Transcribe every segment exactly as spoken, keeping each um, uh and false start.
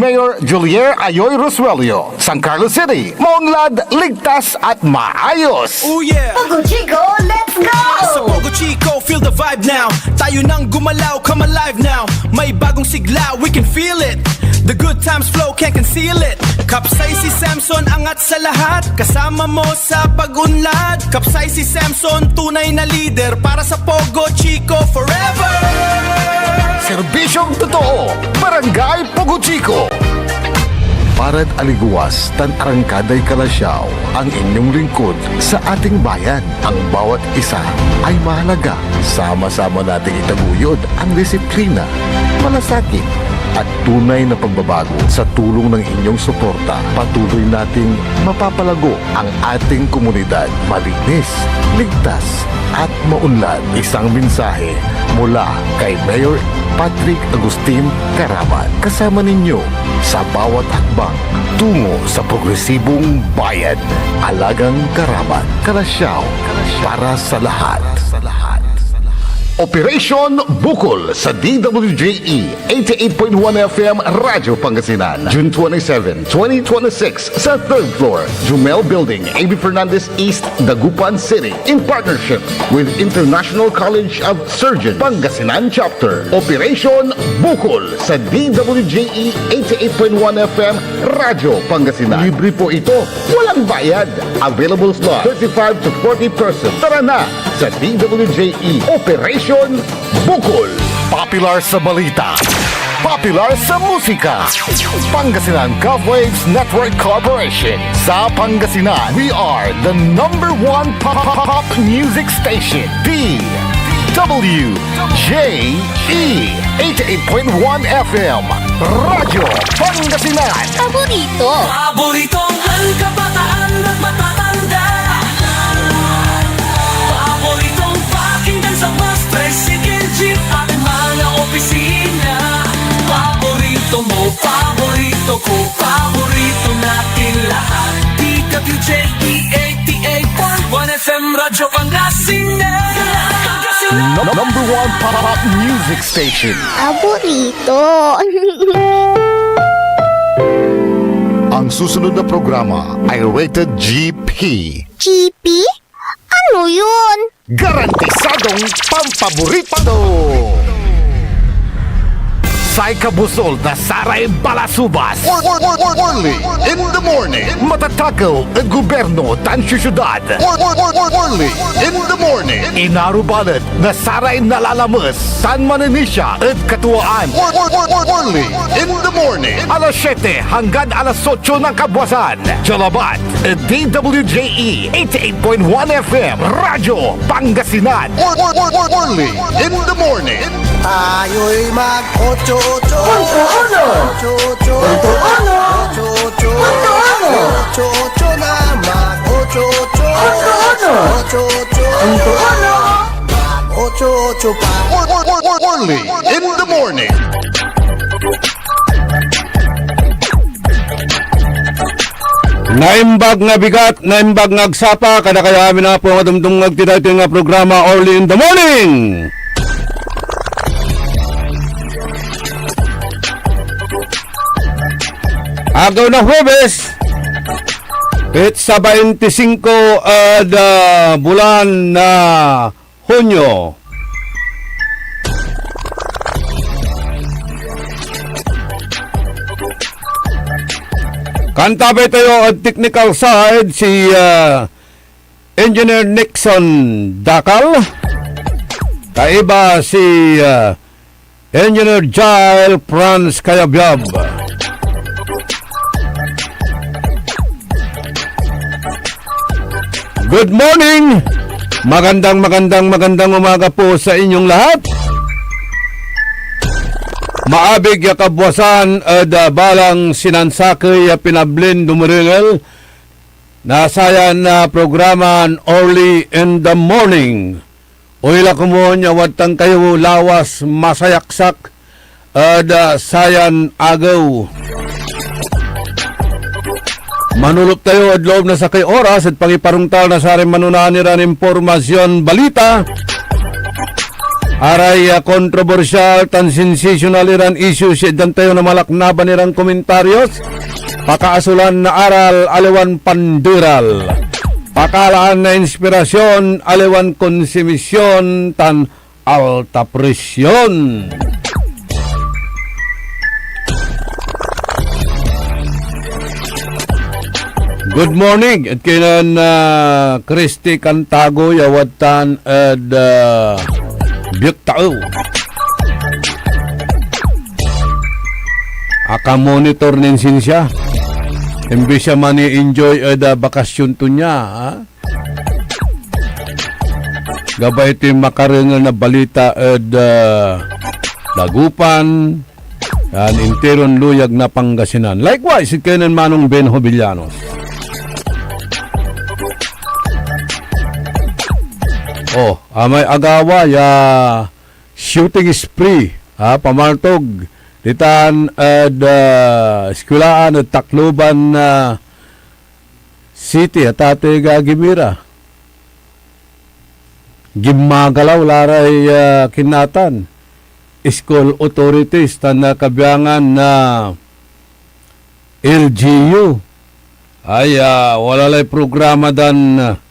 Mayor Julier Ayoy Rosuelio, San Carlos City, maunlad, ligtas at maayos. Oh yeah! Pogo Chico, let's go! Sa Pogo Chico, feel the vibe now. Tayo nang gumalaw, come alive now. May bagong sigla, we can feel it. The good times flow, can't conceal it. Kapsay si Samson, angat sa lahat. Kasama mo sa pag-unlad. Kapsay si Samson, tunay na lider para sa Pogo Chico forever. Serbisyong totoo, Barangay Pogo Chico. Parad aligewas tan arangkaday kalasyaw ang inyong lingkod sa ating bayan. Ang bawat isa ay mahalaga. Sama-sama nating itaguyod ang disiplina, malasakit, at tunay na pagbabago. Sa tulong ng inyong suporta, patuloy nating mapapalago ang ating komunidad. Malinis, ligtas, at maunlad. Isang mensahe mula kay Mayor Patrick Agustin Caraman. Kasama ninyo sa bawat hakbang tungo sa progresibong bayan. Alagang Caraman, kalasyaw para sa lahat. Operation Bukol sa D W J E eighty-eight point one F M Radyo Pangasinan, June twenty-seven, twenty twenty-six, sa third floor, Jumel Building, A B Fernandez East, Dagupan City, in partnership with International College of Surgeons Pangasinan Chapter. Operation Bukol sa D W J E eighty-eight point one F M Radyo Pangasinan. Libre po ito. Walang bayad. Available slot, thirty-five to forty persons. Tara na sa D W J E Operation Bukol. Popular sa balita. Popular sa musika. Pangasinan Gov Waves Network Corporation. Sa Pangasinan, we are the number one pop, pop, pop music station. D W J E eighty-eight point one F M. Radyo Pangasinan. Paborito. Paboritong kabataan at matatanda. Paboritong pakinggan sa bus, tricycle, jeep at mga opisina. Paborito mo, paborito ko, paborito natin lahat. D W J E eighty-eight point one F M Radyo Pangasinan. Num- number one pop music station. Paborito. Ang susunod na programa ay rated G P. G P? Ano yun? Garantisadong pampaborito. Say kabusol na saray balasubas. Or, or, or, or, Orly in the morning. Matatakew ed gobyerno tan siyudad. Or, or, or, or, Orly in the morning. Inarubalet na saray nalalames tan manenisia ed katuaan. Or, or, or, or, Orly in the morning. Alas siyete hanggan alas otso ng kabuasan. Dia labat ed D W J E eighty-eight point one F M, Radyo Pangasinan. Or, or, or, or, Orly in the morning. Tayo'y mag-otso-otso. Punto uno. Otso-otso. Punto uno. Otso-otso. Punto uno. Otso-otso na mag-otso-otso. Punto uno. Otso-otso. Punto uno. Mag-otso-otso pa. Or, or, or, or, Orly in the morning. Naimbag nga bigat, naimbag nga agsapa, kadakayo amin a pangadumdum ed daytoy nga programa, Orly in the Morning. Agew na Huwebes, petsa baintisingko ed, ah, bulan na Hunyo. Kantabay tayo ed technical side si, ah, Engineer Nixon Dacal, kaiba si, ah, Engineer Jael Franz Kayabyab. Good morning! Magandang, magandang, magandang umaga po sa inyong lahat. Maabig ya kabuasan ed, ah, balang sinansakey ya pinablin dumerengel na sayan, ah, programan Orly in the Morning. Onla komon ya wadtan kayo lawas masayaksak ed, ah, sayan agew. Manolop tayo ed loob na sakey oras ed pangiparongtal na saray manonaan iran impormasyon, balita, Aray, ah, kontrobersyal tan sensational iran issues ya itdan tayo na malaknaban iran komentarios. Pakaasolan na aral, aliwan panderal. Pakalaan na inspirasyon, aliwan konsumisyon, tan alta presyon. Good morning. Ed kinen, ah, Christy Cantago ya wadtan ed, ah, Biektaew. Akamonitor nin sinsia. Imbis ya mani-enjoy ed, ah, bakasyon to nia, ah. Gabay toy makarengel na balita ed, ah, Dagupan, yan, interon luyag na Pangasinan. Likewise, si Kenen Manong Ben Jovellanos. Oh, amay agawa ya shooting spree, ha, pamartog ditan ed, ah, eskuelaan ed Tacloban, ah, City, atatey, agagi mi ra. Ginmagalaw la ray, ah, kinatan, school authorities tan, ah, kabiangan na L G U. Ay, ah, wala lay programa dan, ah,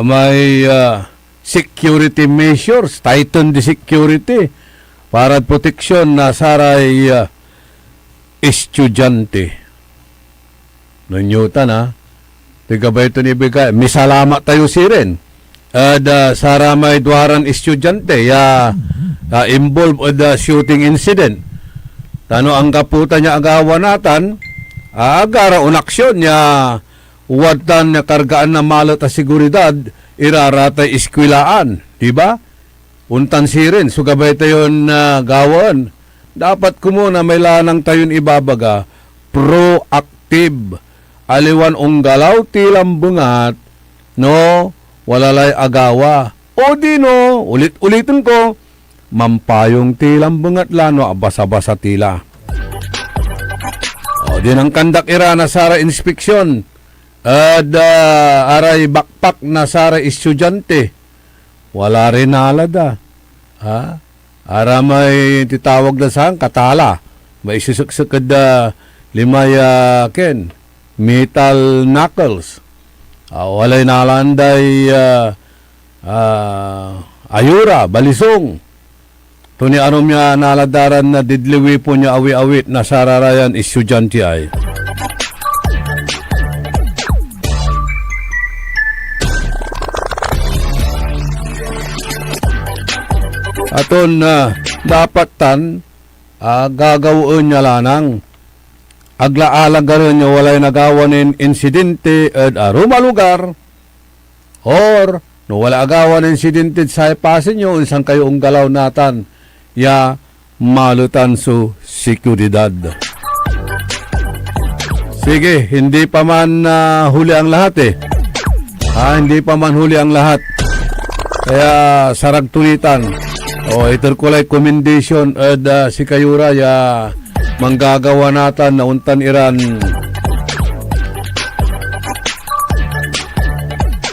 may, ah, security measures, tighten di security para proteksyon na saray, ah, estudyante. Nanyutan, ha? Ti gabay ton ibigay. Misalamat tayo sirin ed, ah, saramay duaran estudyante ya, ah, involved ed, ah, shooting incident. Ta no anggapo tan ya agawa natan, ah, agara onaksyon ya wadtan ya kargaan na malet a seguridad ira ratay eskuelaan, di ba? Ontan sirin so gabay tayon, ah, gawaen. Dapat komun a may lanang tayon ibabaga, proactive. Aliwan onggalaw ti lan bengat no wala lay agawa. Odino, ulit-uliten ko, mampayong ti lan bengat la no abasa-basa ti la. Odin angkandak ira na saray inspeksyon ed, ah, aray bakpak na saray estudyante. Wala ray nala da. Ha? Aramay titawag da saan, katala. May isusuksuk ed, ah, limay, ah, ken, metal knuckles. Ah, walay nalaan day, ah, ah, ayora, balisong. Toni arum ya nala da ran na deadly weapon ya awi-awit na sararayan estudyante ay. Aton, ah, dapat tan, ah, gagawaen ya lanang. Ag la alagaren ya walay nagawa nin insidente ed arum a lugar, or no wala agawa na insidente ed say pasen yo, insan kayo onggalaw natan ya maletan so seguridad. Sige, hindi pa man, ah, huli ang lahat eh. Ah, hindi pa man huli ang lahat. Kaya sarag to nitan. O, iter ko lay commendation ed, ah, sikayo ra ya manggagawa natan na ontan iran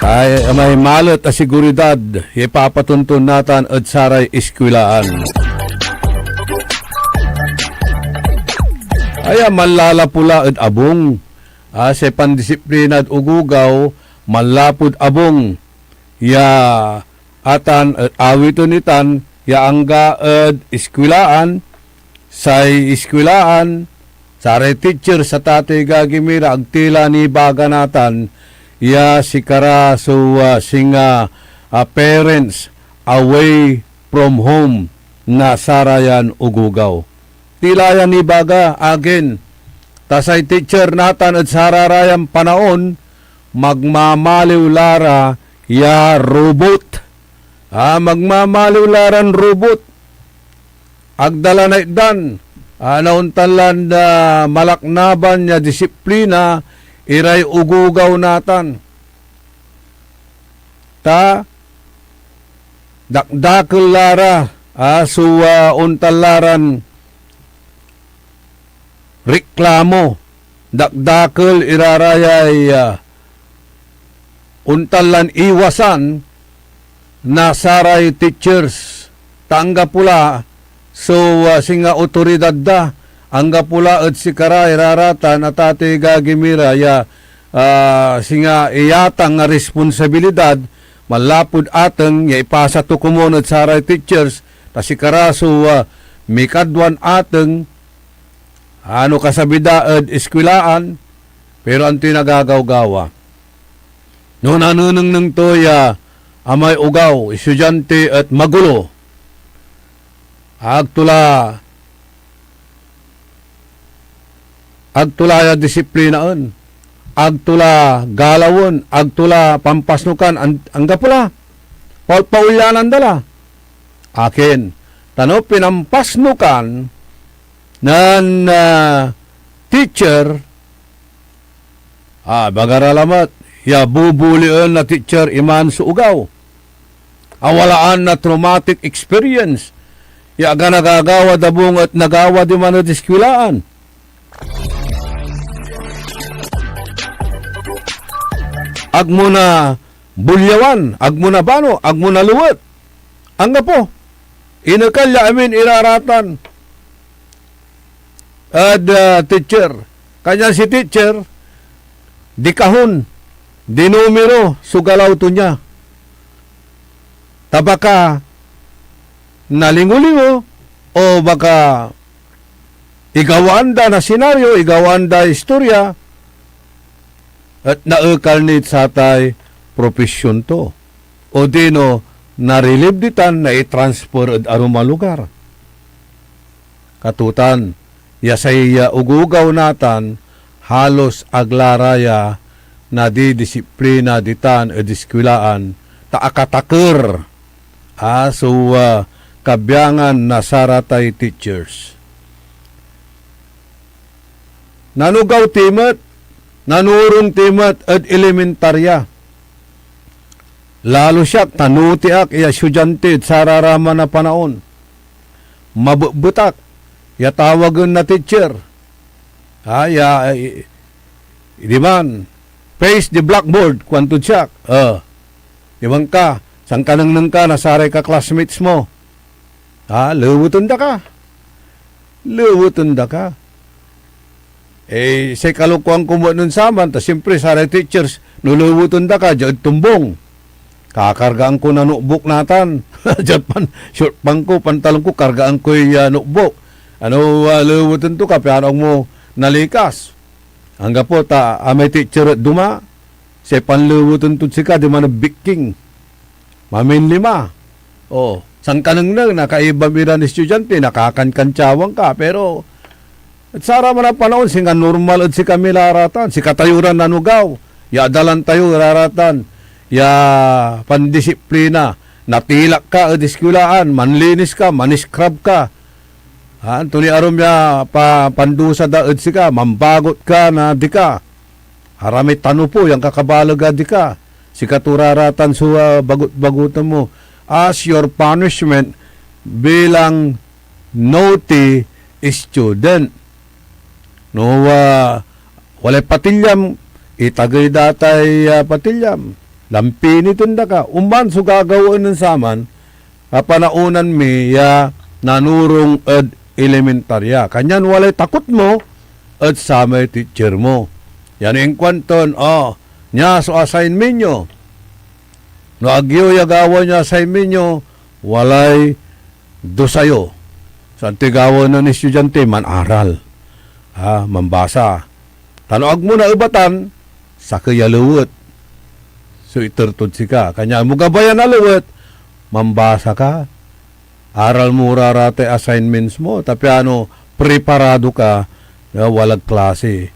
ay may malet a seguridad ya ipapatonton natan ed saray eskuelaan. Aya manlalapu la ed abung, a say pandisiplinad ogogaw manlapud abung ya atan et awiten itan ya angga ed eskuelaan, say eskuelaan, saray teacher, satatoy gagimira, ag ti la nibaga natan ya sikara so, ah, singa, ah, parents away from home na sarayan ogogaw. Ti la ya nibaga, akin, ta say teacher natan ed sararayan panaon, magmamaliw la ra ya robot. Ah, magmamaliw la ran robot. Ag da la naitdan, ah, naontan lan, ah, malaknaban ya disiplina iray ogogaw natan. Ta dakdakel la ra, ah, so, ah, ontan la ran reklamo, dakdakel ira ra yay, ah, ontan lan iwasan na saray teachers. ta anggapo la so, ah, singa otoridad da, anggapo la ed sikara iraratan a tatey gagi mi ra ya, ah, singa iyatang a responsabilidad manlapud ateng ya ipasa to komun ed saray teachers, ta sikara so, ah, mikadwan ateng, ano kasabi da ed eskwilaan, pero antoy nagagawgawa? No nanenengneng to ya amay ogaw, estudiante et magulo, ag to la, ag to la ya disiplinaen, ag to la galawen, ag to la pampasnukan, an-, anggapo la, paul-, paulyanan da la. Akin, ta no pinampasnukan nen, ah, teacher, ah, ibaga ra lamet ya bubulien na teacher iman so ogaw. Awalaan na traumatic experience ya aga nagagawa da bung et nagawa diman ed eskwilaan. Ag mo na bulyawan, ag mo na bano, ag mo na lewet. Anggapo, inekal ya amin iraratan ed, ah, teacher. Kanyan si teacher, dikahon, dinumero so galaw to nia. Ta baka nalingo-lingo o baka igawaan da na senaryo, igawaan da istorya, et naekal nid satay propisyon to, odino na-relieve ditan na i-transfer ed arum a lugar. Katutan, ya say, ah, ogogaw natan, halos ag la ra ya nadidisiplina ditan ed iskwilaan, ta akataker, ah, so, ah, kabiangan na saratay teachers. Nanogaw ti met, nanorong ti met ed elementarya. Lalo siak, ta noti ak ya estudiante ed sararaman a panaon. Mabetbet ak ya tawagen na teacher. Ah, ya, eh, diman, "Face the blackboard," kuantod siak. Ah, diman ka, sankanengneng ka na saray ka-classmates mo. Ah, leweten da ka. Leweten da ka. Eh, say kalokoan ko met nen saman, ta siyempre, saray teachers, no leweten da ka, diad tumbong. Kakargaan ko na notebook natan. Diad pan-, short pant ko, pantalon ko, kargaan koy, ah, notebook. Ano, ah, leweten to ka, piano ag mo nalikas? Anggapo ta, amay teacher et duma, say panleweten tod sika, diman ed bikking. Maminlima. O, sankanengneng, nakaiba mi ran estudiante, nakakankantyawan ka, pero et saraman a panaon, singa normal ed sikami la ratan, sikatayo ran nanogaw, ya adalan tayo raratan, ya pandisiplina, natilak ka ed iskwilaan, manlinis ka, man-scrub ka. Ha, anto ni arum ya pa-, pandusa da ed sika, mambagot ka na dika. Aramay tanopo yan kakabaleg a dika. Sikato raratan so, ah, bagot-bagotan mo as your punishment bilang naughty student. No, ah, walay patilyam, itagey da tay, ah, patilyam. Lampiniten da ka. Oman so gagawaen nen saman, a panaonan mi ya nanorong ed elementarya. Kanyan walay takot mo ed samay teacher mo. Yan inkuanton, "Oh, nia so assignment yo. No ag yo ya gawaen ya assignment yo, walay dusa yo." So, antoy gawaen nen estudiante? Man-aral. Ah, mambasa. Ta no ag mo naebatan, sakey a lewet so iter tod sika. Kanyan mo gabayan a lewet, mambasa ka, aral mo ra ratay assignments mo, ta piano preparado ka, ya, walad klase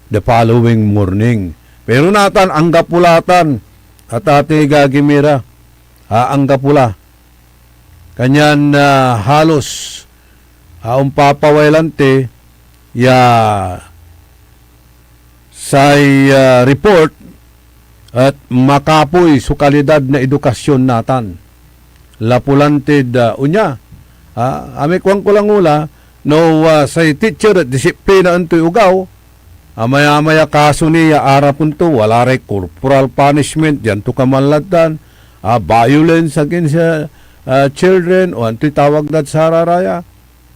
the following morning. Pero natan, anggapo la tan, at ati gagi mi ra, ah, anggapo la. Kanyan, ah, halos, ah, ompapaway lanti ya say, ah, report et makapoy so kalidad na edukasyon natan. Lapu lantid, ah, onya, ah, amay kuanko langula, no, ah, say teacher et disiplinaen toy ogaw, amay-amay a kaso ni ya arapen to, wala ray corporal punishment, dian to ka manlad tan, ah, violence against, ah, ah, children, o antoy tawag dad sararaya,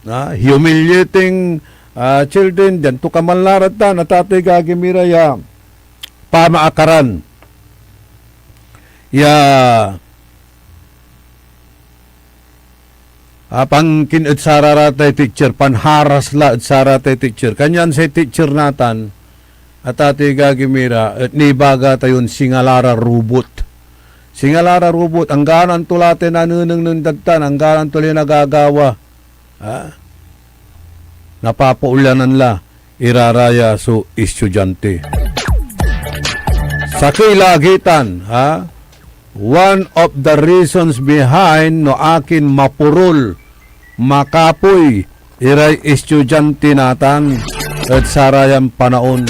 ah, humiliating, ah, children, dian to ka manlarad tan, a tatay gagimira ya pamaakaran. Ya, ah, pangkin ed sararatay teacher, panharas la ed saratay teacher. Kanyan say teacher natan, a tatay gagimira, et nibaga tayon singa la ra robot. Singa la ra robot, angganan to la tay nanenengneng dad tan, angganan to lay nagagawa. Ha? Napapaulyanan la, iraraya so estudyante. Sakey lagi tan, ha? One of the reasons behind no akin mapurol, makapoy iray estudyante natan ed sarayan panaon.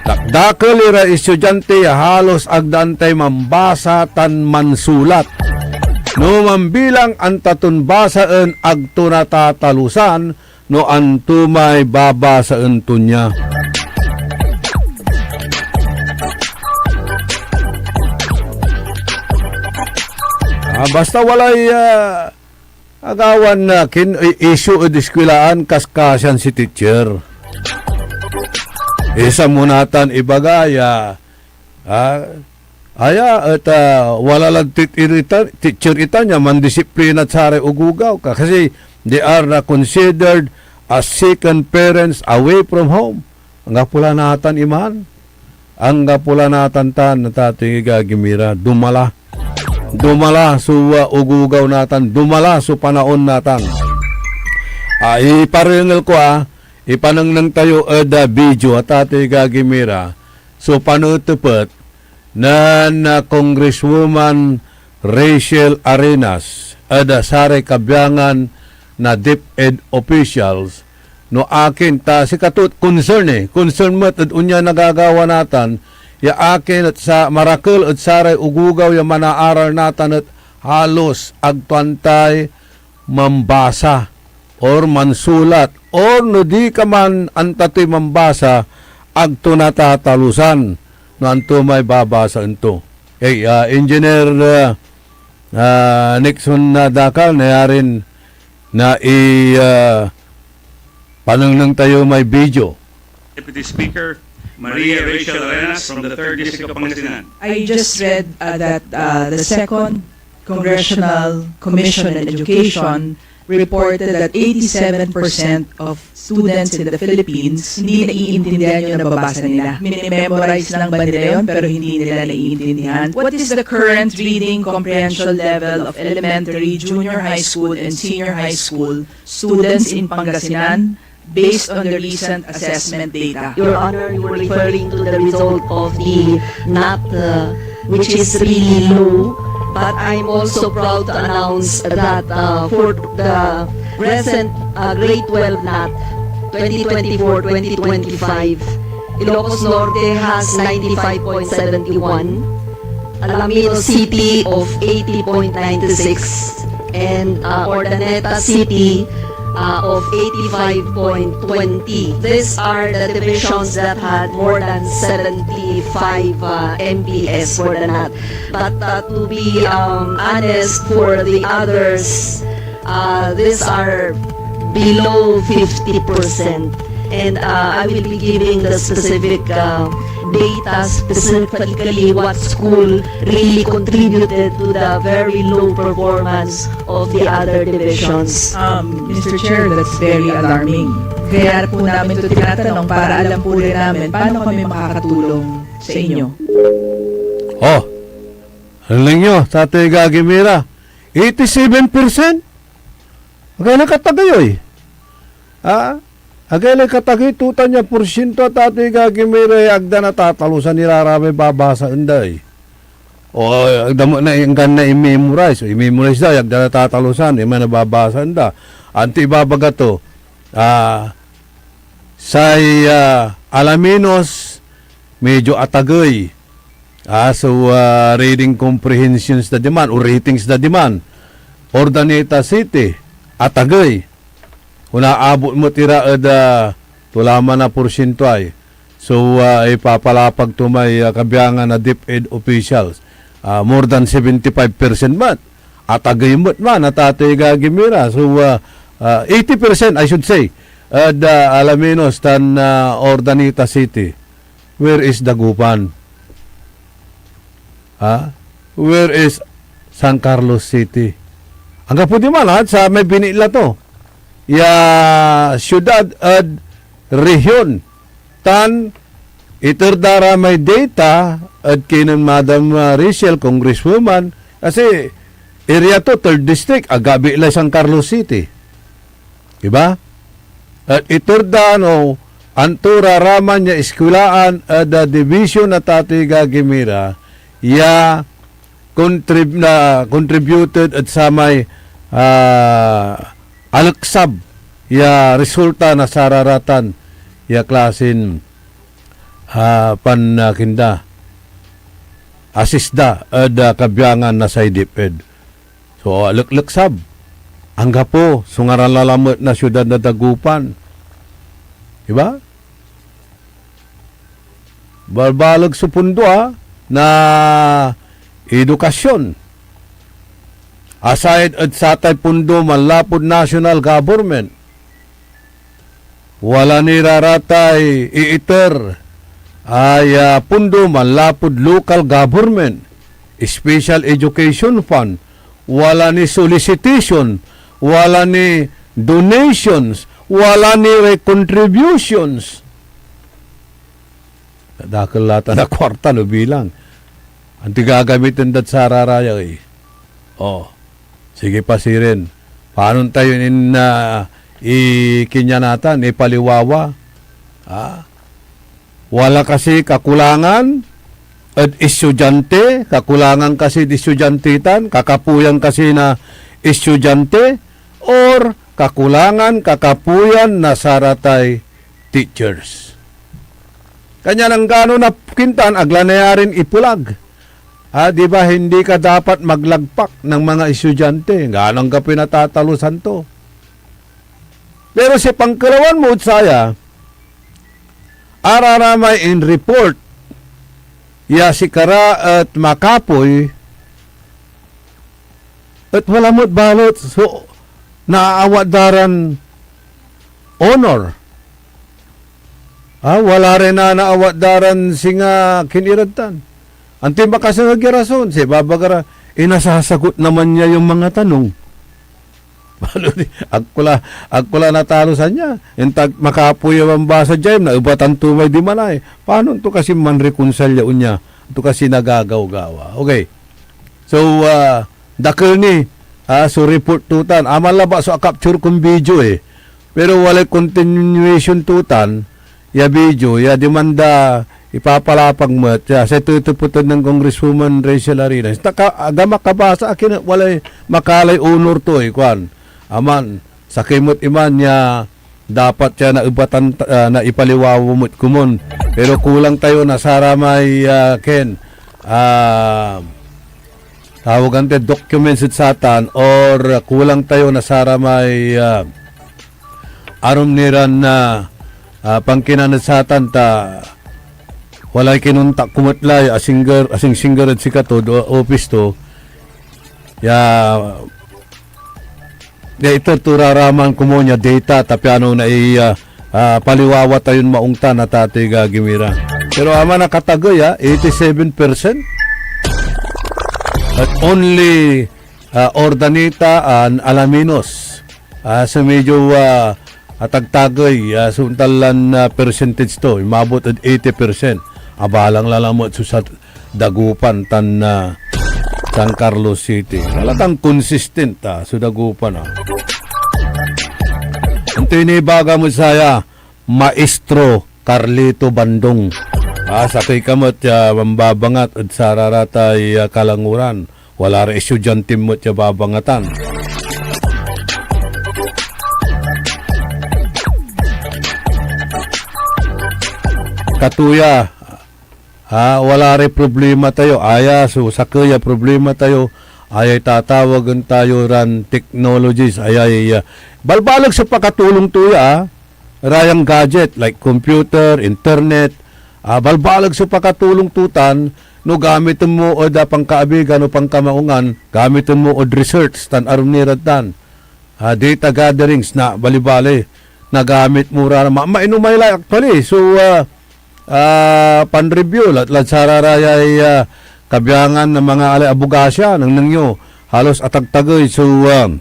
Dakdakel iray estudyante ya halos ag da antay mambasa tan mansulat. No mambilang anta ton basaen, ag to natatalusan no anto may babasaen to nia. Ah, basta walay, ah, agawan, ah, kin-, i-, issue ed eskwelaan, kaskasian si teacher. Isa mo natan ibaga ya, ah, aya et, ah, wala lad tit-, iritan, teacher itan ya mandisiplina ed saray ogogaw ka. Kasi they are, ah, considered as second parents away from home. Anggapo la natan iman. Anggapo la natan tan, a tatay gagimira. Dumala. Dumala so, ah, ogogaw natan. Dumala so panaon natan. Ah, iparengel ko, ah, ipanengneng tayo ed, ah, video, a tatay gagimira. So panetepet nen, ah, Congresswoman Rachel Arenas ed, ah, saray kabiangan na DepEd officials no akin, ta sikato et concern, eh. Concern met ed onya nagagawa natan, ya akin et sa-, marakel ed saray ogogaw ya manaaral natan et halos ag to antay mambasa or mansulat, or no di ka man anta toy mambasa, ag to natatalusan no anto may babasaen to. Hey, ah, Engineer, ah, ah, Nixon, ah, Dacal, nayarin na i, ah, panengneng tayo may video. Deputy Speaker Maria Rachel Arenas from the third District of Pangasinan. I just read, uh, that, uh, the second Congressional Commission on Education reported that eighty-seven percent of students in the Philippines hindi naiintindihan yung nababasa nila. Minimemorize lang ba nila yun, pero hindi nila naiintindihan? What is the current reading comprehension level of elementary, junior high school, and senior high school students in Pangasinan based on the recent assessment data? Your Honor, you were referring to the result of the NAT, uh, which is really low. But I'm also proud to announce that, uh, for the present, uh, grade twelve NAT twenty twenty-four twenty twenty-five, Ilocos Norte has ninety-five point seven one, Alaminos City of eighty point nine six, and, uh, Urdaneta City, uh, of eighty-five point twenty. These are the divisions that had more than seventy-five, uh, M B S for the NAT. But, uh, to be, um, honest, for the others, uh, these are below fifty percent. And, uh, I will be giving the specific, uh, data, specifically what school really contributed to the very low performance of the other divisions. Um, Mister Chair, that's very alarming. Kaya po namin ito tinatanong para alam po rin namin paano kami makakatulong sa inyo. Oh, alam nyo, Tatay Gagimira, eighty-seven percent? Agay la katagayoy. Ah? Agay la katagay tutan ya porsyento a Tatay Gagimira, eh, ag da natatalusan ira ramay babasaen da, eh. O, ag da mo na, anggan na i-memorize. O, i-memorize da, ag da natatalusan, eh, may nababasaen da. Anto ibabaga to? Ah, say, ah, Alaminos, medyo atagey. Ah, so, ah, reading comprehensions da diman, o ratings da diman. Urdaneta City, atagey. Onaabot met ira ed, ah, tulaman a porsyento ay. So, ah, ipapalapag to may, ah, kabiangan na DepEd officials. Ah, more than seventy-five percent met. Atagey met man, a tatay gagimira. So, ah, ah, eighty percent, I should say, ed, ah, Alaminos tan, ah, Urdaneta City. Where is Dagupan? Ha? Where is San Carlos City? Anggapo diman, ha, sa may binitla to ya siudad ed rehiyon. Tan iter da ra may data ed kinen Madam, ah, Rachel, Congresswoman, kasi area to, third district, agabi lay San Carlos City. Diba? Et iter da no anto ra raman ya eskwelaan ed, ah, division na Tatay Gagimira ya contrib-, na contributed ed samay, ah, aleksab ya resulta na sararatan ya klasin, ah, pan, ah, kinda, assist da ed, ah, kabiangan na say DepEd. So, alekleksab. Anggapo so ngaran la lamet na siudad na Dagupan. Diba? Balbaleg so pondo, ah, na edukasyon. Aside ed satay pondo manlapud national government, wala ni ra ratay iiter a ya pondo manlapud local government, special education fund, wala ni solicitation, wala ni donations, wala ni contributions. Dakel la tan a kuarta no bilang. Antoy gagamiten dad sararaya, ey? Oh, sige pa sirin. Panon tayo nin, ah, ikinyanatan, ipaliwawa? Ah? Wala kasi kakulangan ed estudiante, kakulangan kasi ed estudiante tan, kakapuyan kasi na estudiante, or kakulangan, kakapuyan na saratay teachers. Kanyan anggano na kintan, ag la nayarin ipelag. Ah, di ba, hindi ka dapat maglagpak ng mga estudyante. Anggano anggapoy natatalusan to. Pero si pangkelawan mo ed saya, araramay in-report ya sikara et makapoy, et wala met balet so naawat da ran honor. Ah, wala ray nanaawat da ran singa kinirad tan. Antoy makasengeg ya rason? Say ibabaga ra, inasasagot naman niya yung mga tanong. Paano ni, agko la, agko la natalosan niya. Intag makapoy ya manbasa diay, naebatan to may dimanay. Panon to kasi manrekonsilya onya? Anto kasi nagagawgawa? Okay. So, ah, dakel ni, ah, so report to tan. Aman labat so a-capture kon video, eh. Pero walay continuation to tan ya video, ya demanda ipapalapag met, ya say tetepeten nen Congresswoman Rachel Arenas. Ta ka, agam a kabasa, akin et walay makalay honor to, eh, kuan. Aman, sakey met iman ya dapat ya naebatan, ah, na ipaliwawa met komon. Pero kulang tayo na saramay, ah, ken, ah, tawagan tay documents ed satan, or kulang tayo na saramay, ah, arum ni ran, ah, ah, pankinan ed satan ta walay kinontak ko met lay asingger, asingsingger ed sikato, do, office to. Ya, ya iter to raraman komon ya data, ta piano na i, ah, ah, paliwawa tayon maong tan a Tatay Gagimira. Pero aman a katagey, ah, eighty-seven percent. At only, ah, Urdaneta and Alaminos. Ah, so medyo, ah, atagtagey, ah, so ontan lan, ah, percentage to, inmabot ed eighty percent. Abalang lalamet so sa Dagupan tan, ah, San Carlos City. Talagang consistent, ah, so Dagupan, ah. Antoy nibaga mo saya, Maestro Carlito Bandong? Ah, sakey ka met ya mambabangat ed sararatay, ah, kalanguran. Wala ray estudyante met ya babangatan. Katuya, ah, wala ray problema tayo. Aya so sakey a problema tayo, ayay tatawagen tayo ran technologies, ayay, ah, balbaleg so pakatulong to ya, ah, rayan gadget like computer, internet, ah, balbaleg so pakatulong to tan, no gamiten mo ed, ah, pankaabigan o pankamaungan, gamiten mo ed research tan arum ni rad tan. Ah, data gatherings na balibali, nagamit mo ra ma-, mainomay la actually. So, ah, ah, pan-review, lat-, lad sararayay, ah, kabiangan na mga alay abogasya, nengneng yo, halos atagtagey so, ah,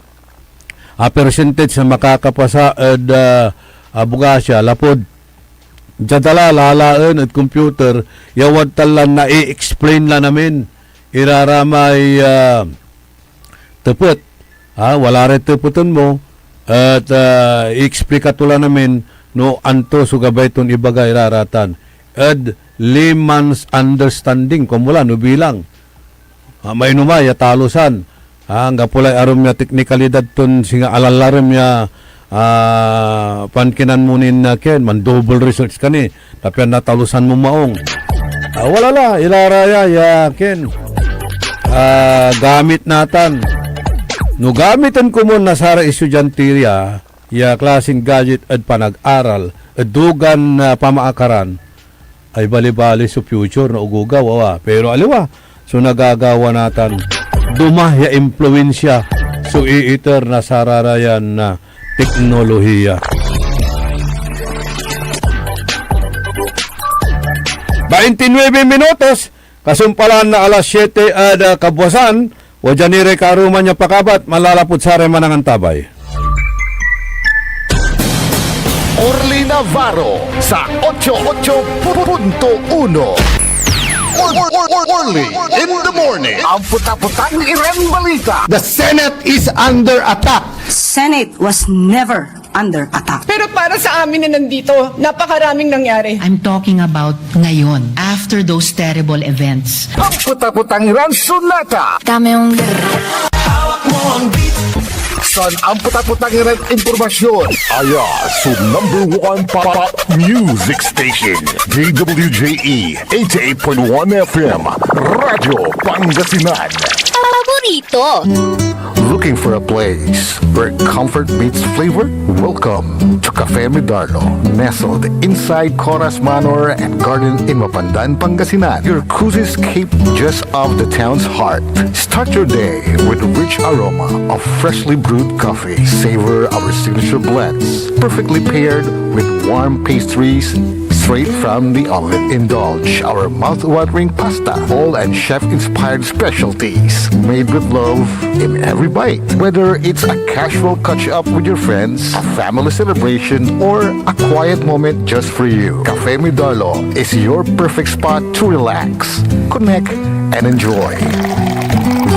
ah, percentage na makakapasa ed, ah, abogasya, lapud diad da la lalaen ed computer, ya wadtan lan nai-explain lan amin, iraramay, ah, tepet. Ah, wala ray tepeten mo, et, ah, i-explika to lan amin no anto so gabay ton ibaga ira ratan. Ed layman's understanding, kuan mo la no bilang. Ah, mainomay ya talusan. Ah, anggapo lay arum ya teknikalidad ton singa alalarem ya, ah, pankinan mo nin, ah, ken, man-double research ka ni, ta pian natalusan mo maong. Ah, wala la, ira ra ya, ya, ken, ah, gamit natan. No gamiten komon na saray estudiante ra, ya klasin gadget ed panag-aral, ed dugan, ah, pamaakaran, ay balibali so future na ogogaw, awa. Pero aliwa, so nagagawa natan, duma ya impluensya so iiter na sararayan na teknolohiya. Baintinuebe minutos, kasumpalan na alas siete ed, ah, kabuasan, wadya ni ray kaaruman ya pakabat, manlalapud saray manangantabay. Orly Navarro sa ocho ocho punto uno. Or, or, or, Orly in the morning. Ang puta-putang Iran Balita. The Senate is under attack. Senate was never under attack. Pero para sa amin na nandito, napakaraming nangyari. I'm talking about ngayon, after those terrible events. Ang puta-putang Iran Sonata. Dame un San ang puta-putang Iran impormasyon? Aya so number one pop music station, D W J E eighty-eight point one F M, Radyo Pangasinan. Paborito. Looking for a place where comfort meets flavor? Welcome to Cafe Midarno, nestled inside Coras Manor and Garden in Mapandan, Pangasinan. Your cozy escape just off the town's heart. Start your day with a rich aroma of freshly brewed coffee. Savor our signature blends, perfectly paired with warm pastries straight from the oven. Indulge our mouth-watering pasta, bowl and chef-inspired specialties, made with love in every bite. Whether it's a casual catch-up with your friends, a family celebration, or a quiet moment just for you, Cafe Midarlo is your perfect spot to relax, connect, and enjoy.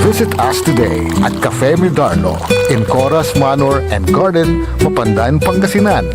Visit us today at Cafe Midarlo in Coras Manor and Garden, Mapandan, Pangasinan,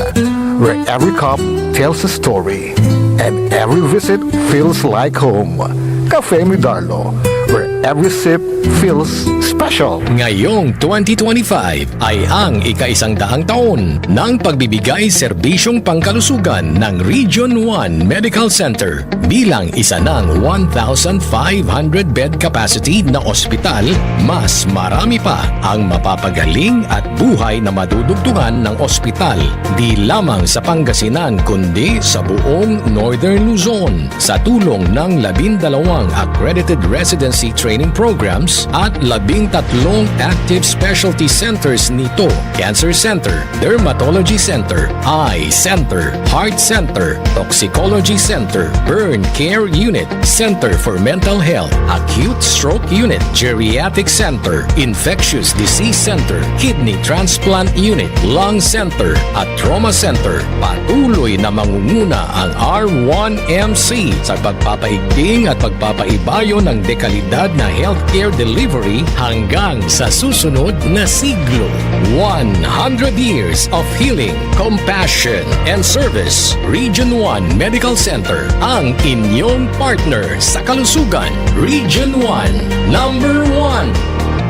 where every cup tells a story and every visit feels like home. Cafe Midarlo, where every sip feels special. Ngayong twenty twenty-five ay ang ikaisang daang taon ng pagbibigay serbisyong pangkalusugan ng Region one Medical Center. Bilang isa ng one thousand five hundred bed capacity na ospital, mas marami pa ang mapapagaling at buhay na madudugtungan ng ospital, di lamang sa Pangasinan, kundi sa buong Northern Luzon. Sa tulong ng labindalawang accredited residency training programs at labintatlong active specialty centers nito, Cancer Center, Dermatology Center, Eye Center, Heart Center, Toxicology Center, Burn Care Unit, Center for Mental Health, Acute Stroke Unit, Geriatric Center, Infectious Disease Center, Kidney Transplant Unit, Lung Center, at Trauma Center. Patuloy na mangunguna ang R one M C sa pagpapaigting at pagpapaibayo ng dekalidad na healthcare delivery hanggang sa susunod na siglo. One hundred years of healing, compassion, and service. Region one Medical Center, ang inyong partner sa kalusugan. Region one, number one.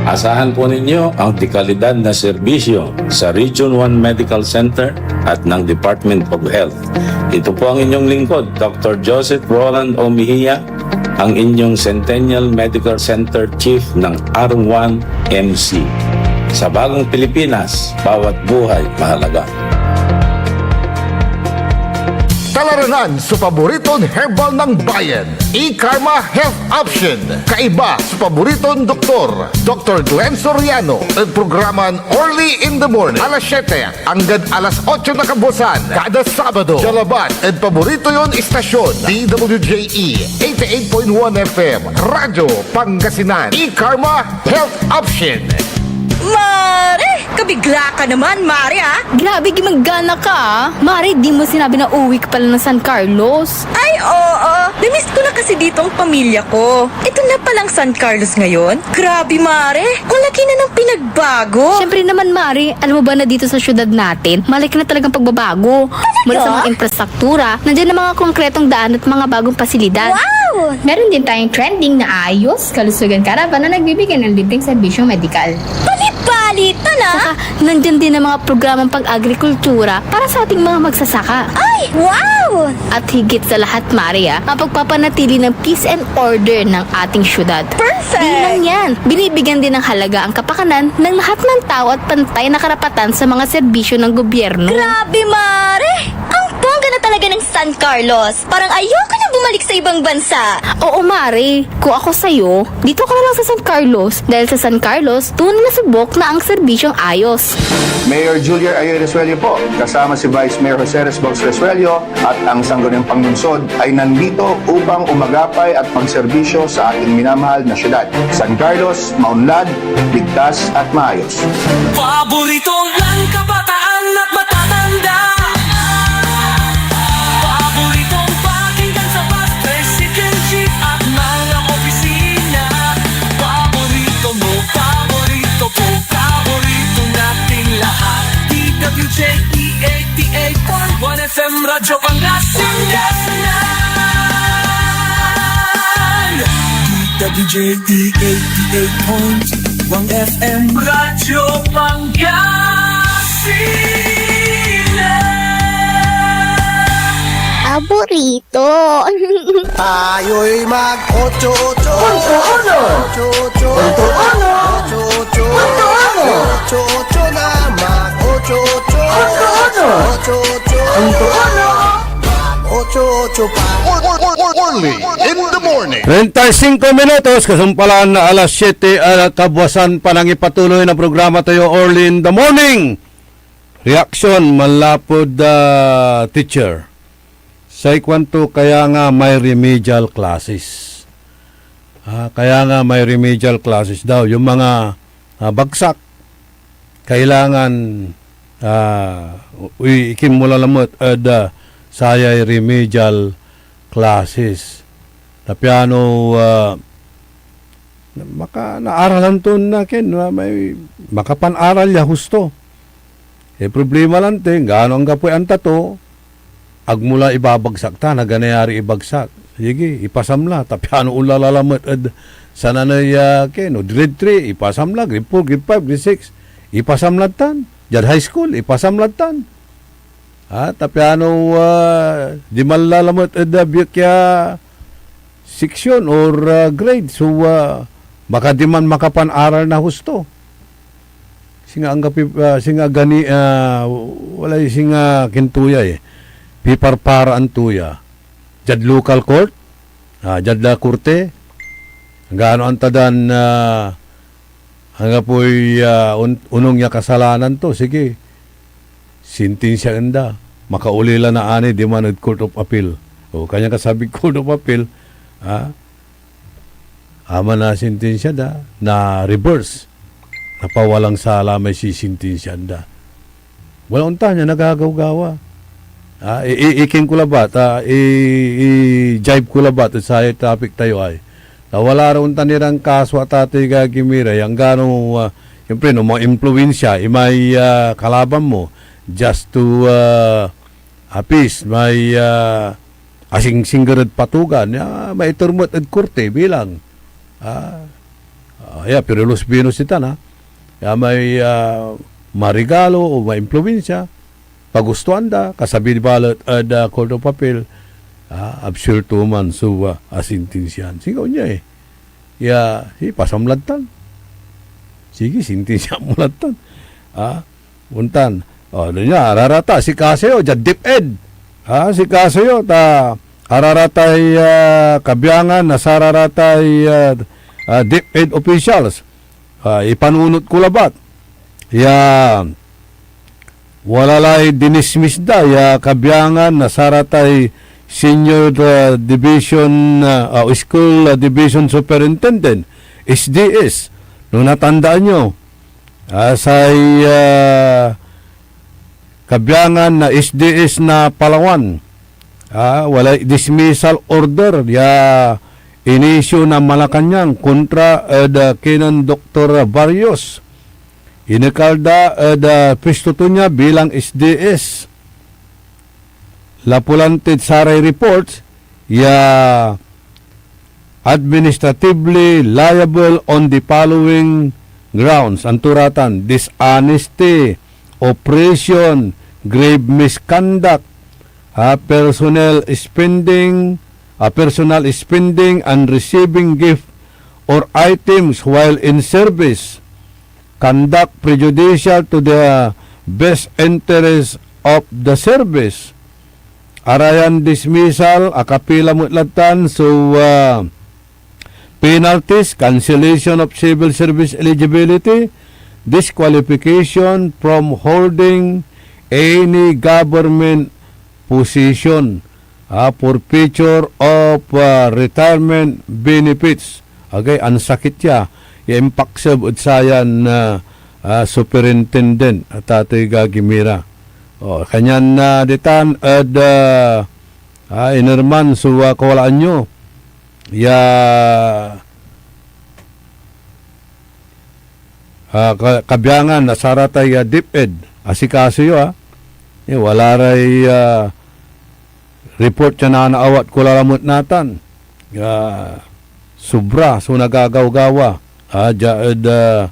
Asahan po ninyo ang dekalidad na serbisyo sa Region one Medical Center at ng Department of Health. Ito po ang inyong lingkod, Doctor Joseph Roland O. Mejia, ang inyong Centennial Medical Center Chief ng R one M C. Sa bagong Pilipinas, bawat buhay mahalaga. Kalaranan so paboriton herbal ng bayan, E-Karma Health Option. Kaiba so paboriton doktor, Doktor Glenn Soriano, ed programan Early in the Morning, alas siyete anggad alas otso na kabuasan, kada Sabado. Dia labat ed paborito yon istasyon, D W J E eighty-eight point one F M, Radyo Pangasinan. E-Karma Health Option. Mare! Kabigla ka naman, Mare, ah! Grabe, gimagana ka, ah! Mare, di mo sinabi na uwi ka pala ng San Carlos. Ay, oo. Namiss ko na kasi dito ang pamilya ko. Ito na palang San Carlos ngayon. Grabe, Mare. Ang laki na ng pinagbago. Siyempre naman, Mare. Alam mo ba na dito sa syudad natin, malaki na talagang pagbabago. Talaga? Mula sa mga infrastruktura, nandiyan na mga konkretong daan at mga bagong pasilidad. Wow! Meron din tayong trending na ayos, kalusugan caravan na nagbibigay ng libreng serbisyong medikal. Bali-bali ito na! Saka, nandyan din ang mga programang pag-agrikultura para sa ating mga magsasaka. Ay, wow! At higit sa lahat, Mare, ah, ang pagpapanatili ng peace and order ng ating syudad. Perfect! Di lang yan, binibigyan din ng halaga ang kapakanan ng lahat ng tao at pantay na karapatan sa mga serbisyo ng gobyerno. Grabe, Mare! Ang bongga na talaga ng San Carlos! Parang ayoko na bumalik sa ibang bansa! Oo, Mare. Kung ako sa'yo, dito ka na lang sa San Carlos, dahil sa San Carlos, tunay na subok na ang serbisyong ayos. Mayor Julier Ayoy Resuello po, kasama si Vice Mayor Jose Resbox Resuello at ang sangguniang panlungsod ay nandito upang umagapay at magserbisyo sa ating minamahal na syudad. San Carlos, maunlad, ligtas at maayos. Paborito ng kabataan at matatanda. Paboritong pakinggan sa bus, tricycle, jeep at mga opisina. Paborito mo, paborito ko, paborito nating lahat. D W J E eighty-eight point one F M Radyo Pangasinan. D W J E eighty-eight point one F M Radyo Pangasinan. Paborito. Tayo'y mag-otso-otso. Punto uno. Otso-otso. Punto uno. Otso-otso. Punto uno. Otso-otso na mag-otso-otso. Punto uno. Otso-otso. Punto uno. Mag-otso-otso pa. Early in the morning. Treinta y cinco minutos, kasumpalan na alas siyete, ah, kabuasan pa ng ipatuloy na programa tayo, Early in the Morning. Reaksyon manlapud, ah, teacher. Say kuanto, kaya nga may remedial classes. Ah, kaya nga may remedial classes daw. Yung mga, ah, bagsak, kailangan, ah, i-, ikinmula lamet ed, ah, sayay remedial classes. Ta piano, ah, maka-, naaralan ton akin, ah, may makapan-aral ya husto. Eh, problema lanti, gano anggapoy anta to, agmo la ibabagsak ta, naganayari ibagsak. Sige, ipasam la, ta piano onla lalamet ed sananey, ah, ke, no, grade three, ipasam la, grade four, grade five, grade six, ipasam lad tan. Diad high school, ipasam lad tan. Ah, ta piano, ah, diman lalamet ed, ah, biek ya section or, ah, grade. So, ah, makadiman makapan-aral na husto. Singa anggapi, ah, singa gani, ah, walay singa kintuya, eh. Piparparaan to ya. Diad local court, ah, diad la korte, gano anta dan, ah, anggapoy, ah, on-, onong ya kasalanan to, sige. Sintinsiaen da. Makauli la naani diman ed Court of Appeal. O, kanya kasabig Court of Appeal, ah, aman a sintinsia da, na-reverse. Napawalang sala may sisintinsiaan da. Wala ontan ya nagagawgawa. Ah, i-, i-, ikin ko labat, ah, i-, i-jibe ko labat ed sayay topic tayo ay. Ta wala ra ontan iran kaso a tatay gagimira, ya anggano, ah, siyempre, no, maimpluwensya imay, ah, kalaban mo, just to, ah, appease may, ah, asingsingger ed patugan, ya maiter met ed korte bilang, ah, ah, ya, pero los binos itan, ah. Ya may, ah, marigalo o maimpluwensya, pagustuan da, kasabi balet ed, ah, Court of Appeal, ah, absuelto man so, ah, asintinsiaan. Singa onya, eh. Ya, si, pasam lad tan. Sige, sintinsiaan mo lad tan. Ah, ontan. O, ano niya, ararata, si Casio, diad DepEd. Ah, sikaso yo ta araratay, ah, kabiangan na sararatay, ah, ah, DepEd officials. Ah, ipanunot ko labat ya wala lay dinismiss da ya kabiangan na saratay Senior, ah, Division, ah, ah, School, ah, Division Superintendent, S D S. No natandaan nyo, ah, say, ah, kabiangan na S D S na Palawan, ah, walay dismissal order ya inisyu na Malacañang kontra ed, ah, kinen Doktor Barrios. Inekal da ed, ah, pwesto to nia bilang S D S. Lapu lan tid saray reports ya administratively liable on the following grounds. Anto ratan: dishonesty, oppression, grave misconduct, ah, personnel spending, ah, personal spending and receiving gift or items while in service, conduct prejudicial to the best interest of the service. Arayan dismissal, akapila met lad tan so, ah, penalties, cancellation of civil service eligibility, disqualification from holding any government position, ah, forfeiture of, ah, retirement benefits. Agay, ansakit ya, ya impakseb ed sayan, ah, ah, superintendent, a tatey gagimira. O, kanyan, ah, ditan ed, ah, ah, inerman so, ah, kawalaan yo ya, ah, ka-, kabiangan na saratay, ah, DepEd. Asikaso yo, ah. Eh, wala ray, ah, report ya nanaawat ko lalamet natan. Ah, sobra so nagagawgawa. Ah, dia ed, ah,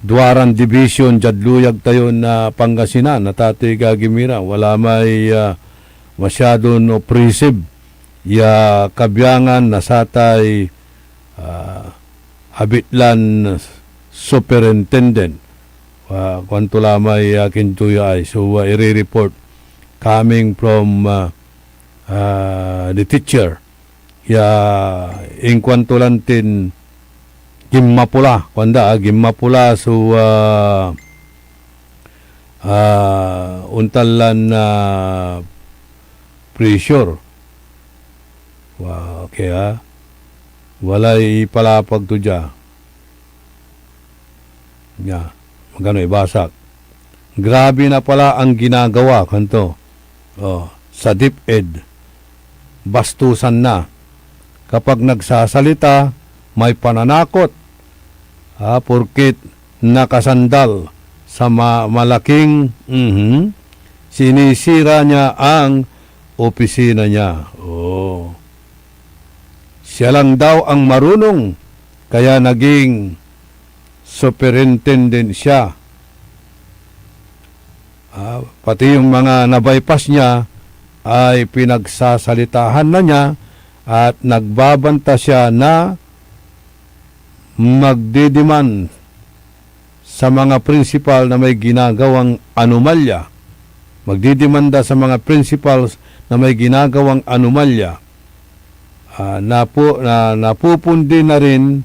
duaran division diad luyag tayon, ah, Pangasinan, a tatey gagimira. Wala may, ah, masyadon oppressive ya kabiangan na satay, ah, abitlan superintendent. Ah, kuanto la may akin to ya ay. So, ah, ire-report coming from, ah, ah, the teacher. Ya inkuanto lan tin ginmapula, kuanda, ah, ginmapula so, ah, ah, ontan lan, ah, pressure. Wa-, okay, ah. Walay ipalapag to dia. Ya, magano ibasak. Grabe na pala ang ginagawa, kanto. Oh, sa DepEd, bastusan na. Kapag nagsasalita, may pananakot. Ah, porket nakasandal sa ma-, malaking, mhm, sinisira niya ang opisina niya. Oh. Siya lang daw ang marunong, kaya naging superintendent siya. Ah, pati yung mga nabypass niya ay pinagsasalitahan na niya at nagbabanta siya na magdidiman sa mga prinsipal na may ginagawang anomalya. Magdidimanda sa mga principals na may ginagawang anomalya. Ah, napu-, na, napupundi na rin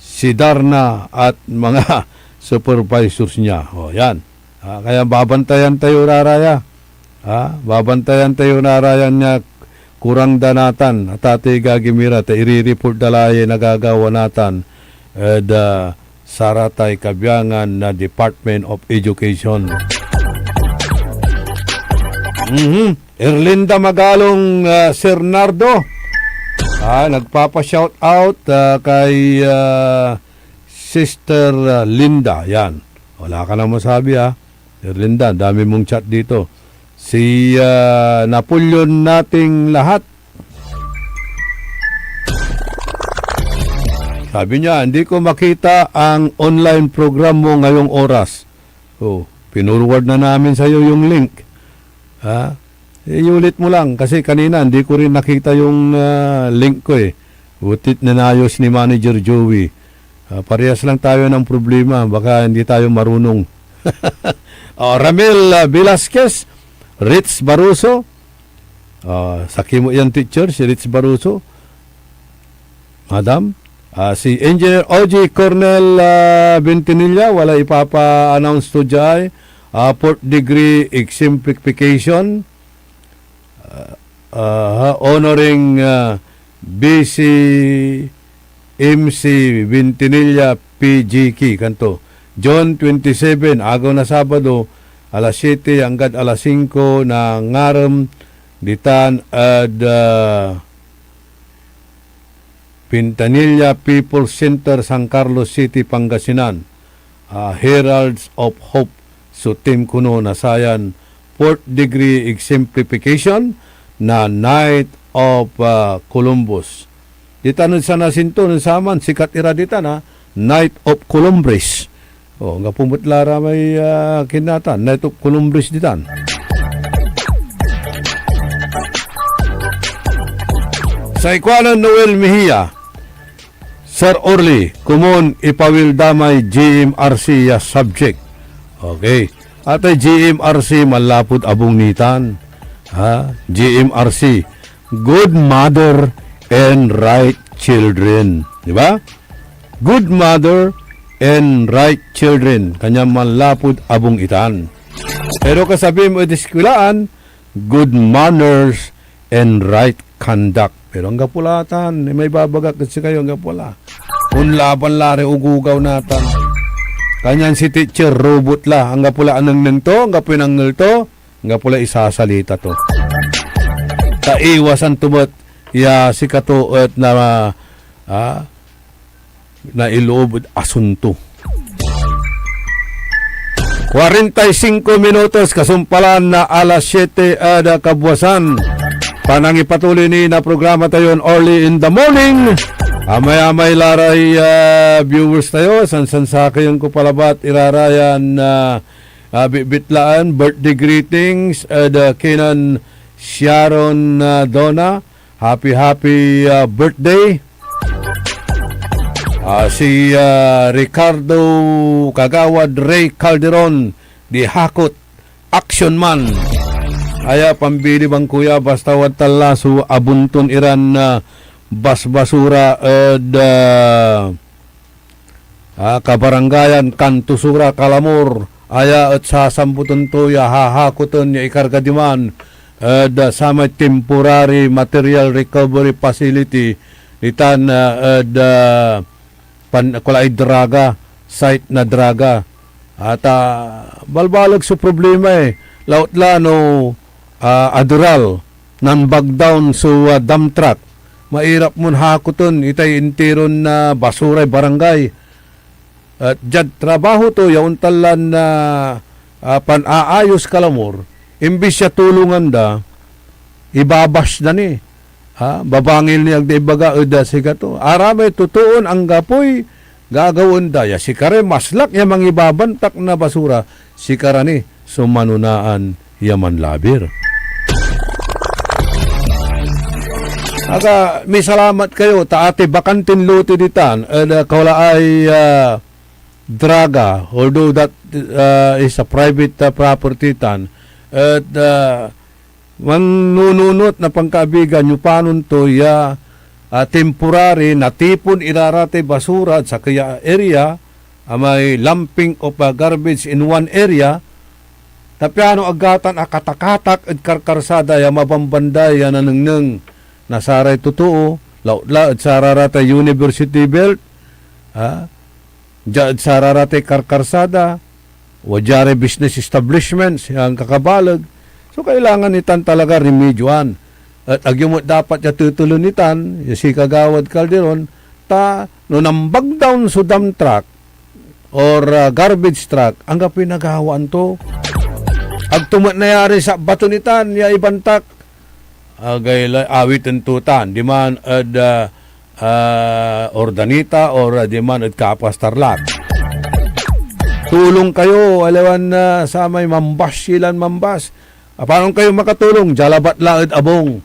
si Darna at mga supervisors niya. O, yan. Ah, kaya babantayan tayo, raraya. Ah, babantayan tayo, raraya, nia kurang da natan, a tatey gagimira, ta iri-report da la yay nagagawa natan ed, ah, saratay kabiangan na Department of Education. Mhm. Erlinda Magalong, ah, Sir Nardo. Ah, nagpapa-shout out, ah, kay, ah, Sister, ah, Linda. Yan. Wala ka na masabi, ah. Sir Linda, dami mong chat dito. Si, ah, Napoleon nating lahat. Sabi niya, "Hindi ko makita ang online program mo ngayong oras." Oh, pinurward na namin sa'yo yung link. Ha? Iulit mo lang kasi kanina hindi ko rin nakita yung, ah, link ko, eh. Butit nanayos ni Manager Joey. Ah, parehas lang tayo ng problema. Baka hindi tayo marunong. Oh, Ramil, ah, Velasquez, Ritz Baruso. Ah, sakey mo yan, teacher, si Ritz Baruso. Madam, ah, si Engineer O G Cornel, ah, Bentinilla, wala ipapa-announce to diay, ah, fourth degree exemplification, ah, ah, honoring, ah, B C M C Bentinilla P G K, kanto. June twenty-seven, agew na Sabado, alas siete anggad alas singko na ngarem, ditan ed, ah, Bentinilla People's Center, San Carlos City, Pangasinan. Ah, Heralds of Hope so theme kono na sayan fourth degree exemplification na Knight of, ah, Columbus. Ditan ed San Jacinto nen saman, sikat ira ditan, ah, Knight of Columbus. Oh, anggapo met la ra may, ah, kinatan, Knight of Columbus ditan. Say kuanen Noel Mejia, Sir Orly, komon ipawil da may G M R C ya subject. Okay. Atay G M R C manlapud abung nitan. Ha? G M R C, Good Mother and Right Children. Di ba? Good Mother and Right Children. Kanyan manlapud abung itan. Pero kasabi mo ed iskwilaan, good manners and right conduct. Pero anggapo la tan, may babagak ed sikayo, anggapo la. Onlaban la ray ogogaw natan. Kanyan si teacher, robot la. Anggapo la anengneng to, anggapoy nangel to, anggapo la isasalita to. Ta iwasan to met ya sikato et na, ah, na iloob ed asunto. Kuarenta y singko minutos kasumpalan na alas siete ed kabuasan. Panangipatuloy ni na programa tayon Early in the Morning. Amay-amay la ray, ah, viewers tayo, sansansakeyen ko pa labat ira ra yan, ah, ah, bitbitlaan, birthday greetings ed, ah, kinen Sharon, ah, Dona. Happy, happy, ah, birthday. Ah, si, ah, Ricardo Kagawad Ray Calderon, di Hakot, Action Man. Aya, pambili bangko ya, basta wadtan la so abunton iran, ah, basbasura ed, ah, ah, kabarangayan, kanto so ra, kalamor, aya et sasamboten to ya hahakoten ya ikarga diman ed, ah, samay temporary material recovery facility ditan, ah, ed, ah, pan-, kulaay draga, site na draga. At, ah, balbaleg so problema, eh. Laut la no, ah, aderal, nanbagdawn so, ah, dump truck. Mairap mon hakoten itay intiron, ah, basuray barangay. At diad trabaho to ya ontan lan, ah, ah, pan-aayos kalamor, imbis ya tulongan da, ibabash da ni. Ha? Babangil ni ag da ibaga ed, ah, sikato. Aramay totoon anggapoy gagawaen da, ya sikaray maslak ya mangibabantak na basura, sikara ni so manonaan ya manlabir. Aga, misalamat kayo, ta atay bakantin lote ditan, ed, ah, kawalaay, ah, draga, although that, ah, is a private, ah, property tan, et, ah, mannununot na pankaabigan, yopanon to ya, ah, temporary, natipon ira ratay basura ed sakey a area, amay lumping of, ah, garbage in one area, ta piano agatan akatakatak ed karkarsada ya mabambanday ya nanengneng na saray totoo, lautla ed sararatay university belt, ha? Dia ed sararatay karkarsada, wadia ray business establishments ya ankakabaleg. So, kailangan itan talaga remedyoan. Et agyo met dapat ya tetelen itan, ya si Kagawad Calderon, ta no nambagdawn so dump truck or, ah, garbage truck, anggapoy nagawaan to. Agto met nayari sa baton itan ya ibantak. Agay la, awiten to tan, diman ed, ah, ah, Urdaneta or, ah, diman ed Kapuas, Tarlac. Tulong kayo, aliwan, ah, samay mambas silan mambas. Ah, panon kayo makatulong? Dia labat la ed abung.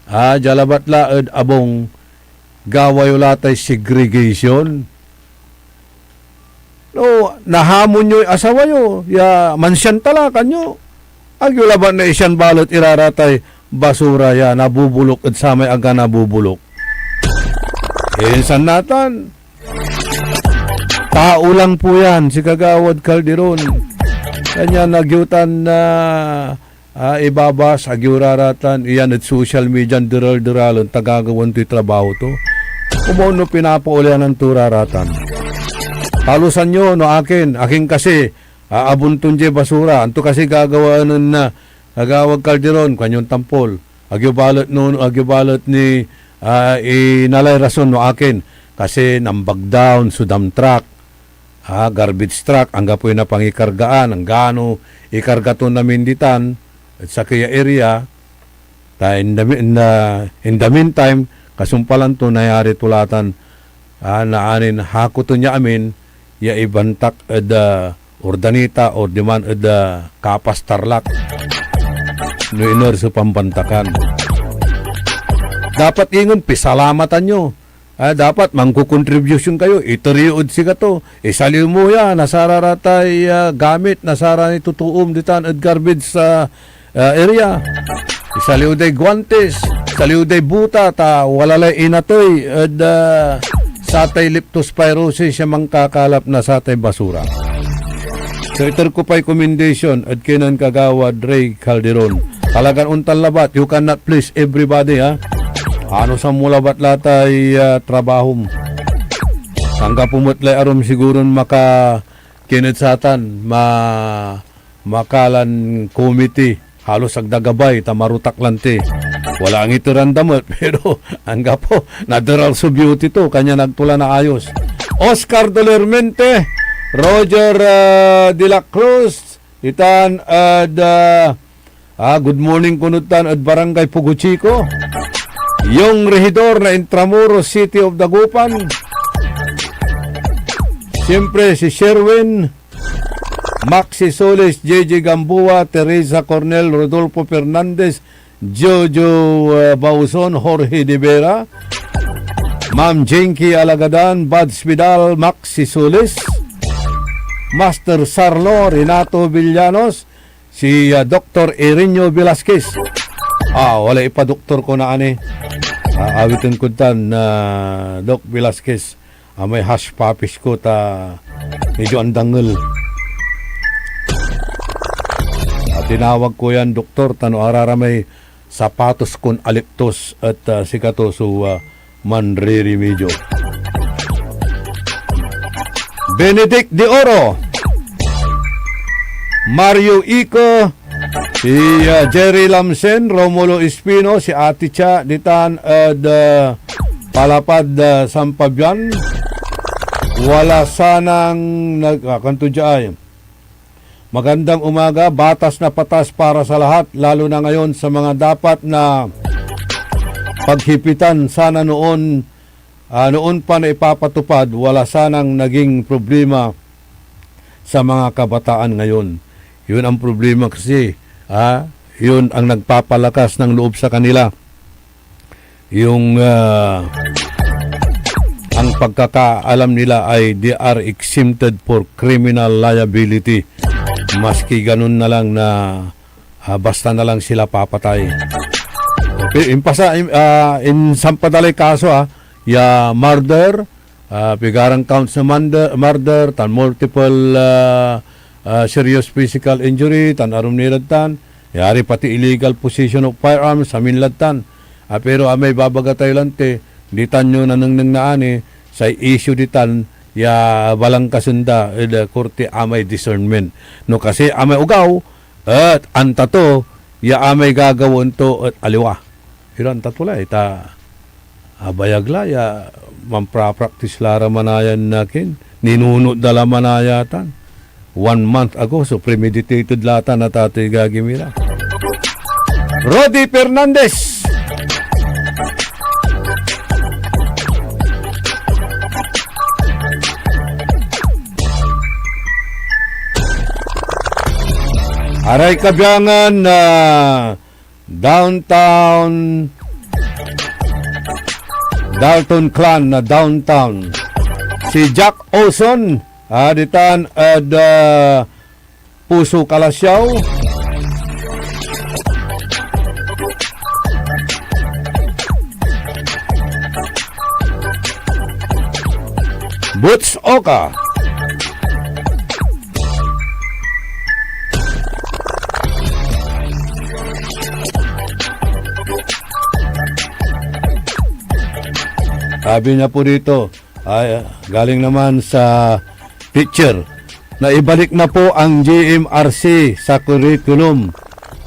Ah, dia labat la ed abung. Gawa yo la tay segregation. No, nahamon yoy asawa yo, ya mansianta la, kanyo. Agyo labat naisian balet iraratay basura ya nabubulok ed samay ag a nabubulok. Insan natan, tao lang po yan, si Kagawad Calderon. Kanyan agyo tan, ah, ah, ibabas, agyo raratan, iyan ed social media, deral-deralen, ta gagawaen toy trabaho to. Komo no pinapaulyanan to raratan. Talusan yo no akin, akin kasi, aabunton diay basura. Anto kasi gagawaen nen, ah, Kagawad Calderon, kuan yon tampol. Agyo balet no, agyo balet ni, ah, inalay rason no akin. Kasi nambagdaon so dump truck, ah, garbage truck, anggapoy napangikargaan, anggano ikarga ton amin ditan, ed sakey a area, ta in the me-, in the, in the meantime, kasumpalan to, nayari to la tan, ah, naanin hakoten ya amin ya ibantak ed, ah, Urdaneta or diman ed, ah, Capas, Tarlac. No iner so pambantakan. Dapat ingen pisalamatan yo. Ah, dapat mangkokontribusyon kayo, iter yo ed sikato. Isaliw mo ya na sararatay, ah, gamit na saray totoom ditan ed garbage, ah, ah, area. Isaliw day guantes, isaliw day buta, ta wala lay inatey ed, ah, satay leptospirosis ya mankakalap na satay basura. So, iter ko pay commendation ed kinen Kagawad Rey Calderon. Talagan ontan labat, you cannot please everybody, ha? Anusan mo labat la tay, ah, trabahom. Anggapo met lay arum siguron maka-, kined satan, ma-, makalan committee. Halos ag da gabay ta marutak lanti. Wala angiteran da met, pero anggapo, naderal so beauty to, kanyan agto la naayos. Oscar Dolermente, Roger, ah, De La Cruz, itan ed, ah, ah, good morning kuno tan ed Barangay Pugo Chico. Yung Regidor na Intramuros, City of Dagupan. Siyempre, si Sherwin, Maxi Solis, J J Gamboa, Teresa Cornel, Rodolfo Fernandez, Jojo, eh, Bauson, Jorge De Vera, Ma'am Jinky Alagadan, Buds Vidal, Maxi Solis, Master Sarlo, Renato Villanos, si, ah, Doktor Irinio Velasquez. Ah, walay ipadoktor ko na ani. Ah, awiten kod tan, ah, Doc Velasquez. Amay hush puppies ko ta medyo andangel. Ah, tinawag ko yan, doktor, ta no araramay sapatos kon aliptos et, ah, sikato so, ah, manriremedyo. Benedict De Oro, Mario Ico, si, ah, Jerry Lamsen, Romulo Espino, si Ate Cha, ditan ed, ah, Palapad, ah, San Fabian. Wala sanang nag-, ah, kanto dia ay, "Magandang umaga, batas na patas para sa lahat, lalo na ngayon sa mga dapat na paghipitan sana noon, ah, noon pa na ipapatupad, wala sanang naging problema sa mga kabataan ngayon." Yun ang problema kasi, ah, yun ang nagpapalakas ng loob sa kanila. Yung, ah, ang pagkakaalam nila ay they are exempted for criminal liability. Maski ganun na lang na, ah, basta na lang sila papatay. Okay, impasa, im-, ah, insampa da lay kaso, ah, ya murder, ah, pigaran counts na manda-, murder, tan multiple, ah, ah, serious physical injury, tan arum ni rad tan, yari pati illegal possession of firearms, amin lad tan. Ah, pero amay babaga tayo lanti, ditan yo nanengneng na ani, say issue ditan, ya balangkasen da ed, ah, korti amay discernment. No kasi amay ogaw, et anta to, ya amay gagawaen to et aliwa. Pero anta to la, ita, abayag la ya manpra-practice la ra manayan nakin. Ninunot da la manaya tan. One month ago, so premeditated la tan na tatay gagi mi ra. Rodi Fernandez. Aray kabiangan na Downtown, Dalton Clan na downtown. Si Jack Olson, ah, ditan ed, ah, Puso Calasiao. Boots Oka. Sabi niya po dito, ay, galing naman sa teacher, na ibalik na po ang G M R C sa curriculum.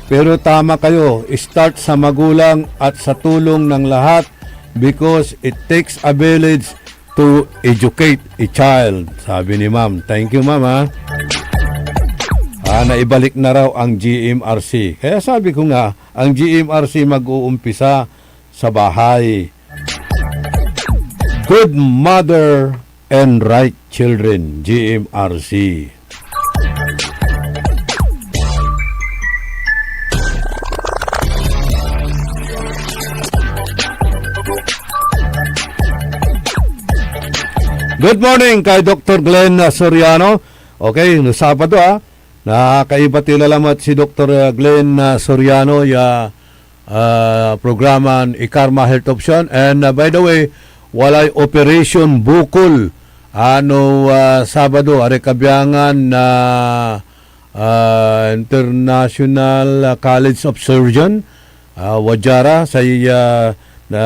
Pero tama kayo, start sa magulang at sa tulong ng lahat because it takes a village to educate a child, sabi ni ma'am. Thank you, ma'am, ha? Ah, naibalik na raw ang G M R C. Kaya sabi ko nga, ang G M R C mag-uumpisa sa bahay. Good mother and right children, G M R C. Good morning kay Doktor Glenn, ah, Soriano. Okay, no Sabado, ah. Nakaiba ti lalamet si Doktor, ah, Glenn, ah, Soriano ya, ah, programan iKarma Health Option. And, ah, by the way, walay operation bukol, ah, no, ah, Sabado, ari kabiangan na, ah, International, ah, College of Surgeon, ah, wadya ra, say, ah, na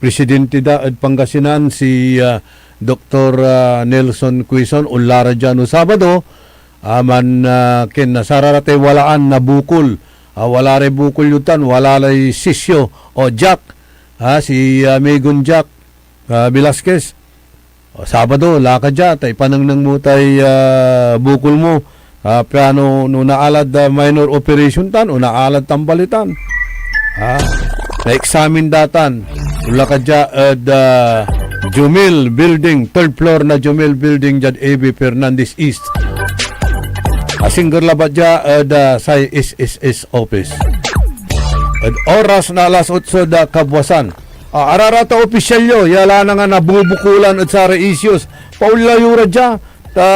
presidente da ed Pangasinan, si, ah, Doktor, ah, Nelson Quizon, onla ra dia no Sabado, ah, man, ah, ken, ah, sararatay walaan na bukol. Ah, wala ray bukol yo tan, wala lay sisyo, o Jack, ah, si, ah, Migon Jack, ah, Velasquez. O, Sabado, laka dia, ta ipanengneng mo tay, ah, bukol mo. Ah, piano no naalad, ah, minor operation tan, o naalad tambal itan. Ha? Na-examine da tan. Onla ka dia ed, ah, Jumil Building, third floor na Jumil Building, diad A B Fernandez East. Asingger labat dia ed, ah, say S S S office. Ed oras na alas otso da kabuasan, ah, ararata opisyal yo, ya la na nga nabubukulan ed saray issues. Paonla yo ra dia, ta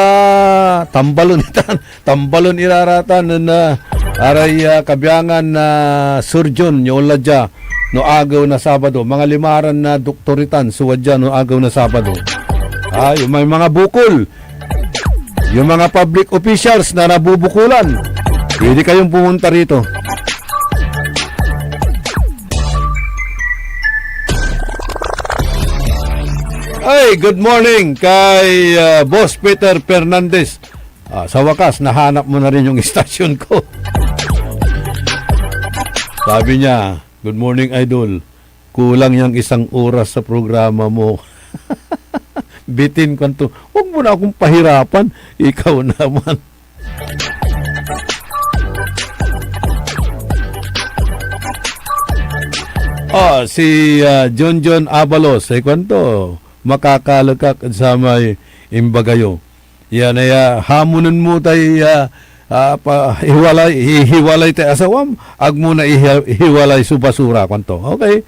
tambalon itan, tambalon ira ra tan nen, ah, aray, ah, kabiangan na surgeon ya onla dia no agew na Sabado. Mga lima ran na doktor itan so wadya no agew na Sabado. Ah, yung may mga bukol, yung mga public officials na nabubukulan, pwede kayong pumunta rito. Ay, good morning kay, ah, Boss Peter Fernandez. Ah, sa wakas, nahanap mo na rin yung istasyon ko. Sabi niya, "Good morning, Idol. Kulang yang isang oras sa programa mo." Bitin, kuanto, "Huwag mo na akong pahirapan. Ikaw naman." Ah, si, ah, John John Abalos, ay kuanto, "Makakalekak ed samay imbaga yo." Yan ay, ah, hamonen mo tay, ah, ah, pa, hiwalay, hihiwalay tay asawam, ag mo na ihi-, hiwalay so basura, kuanto. Okay?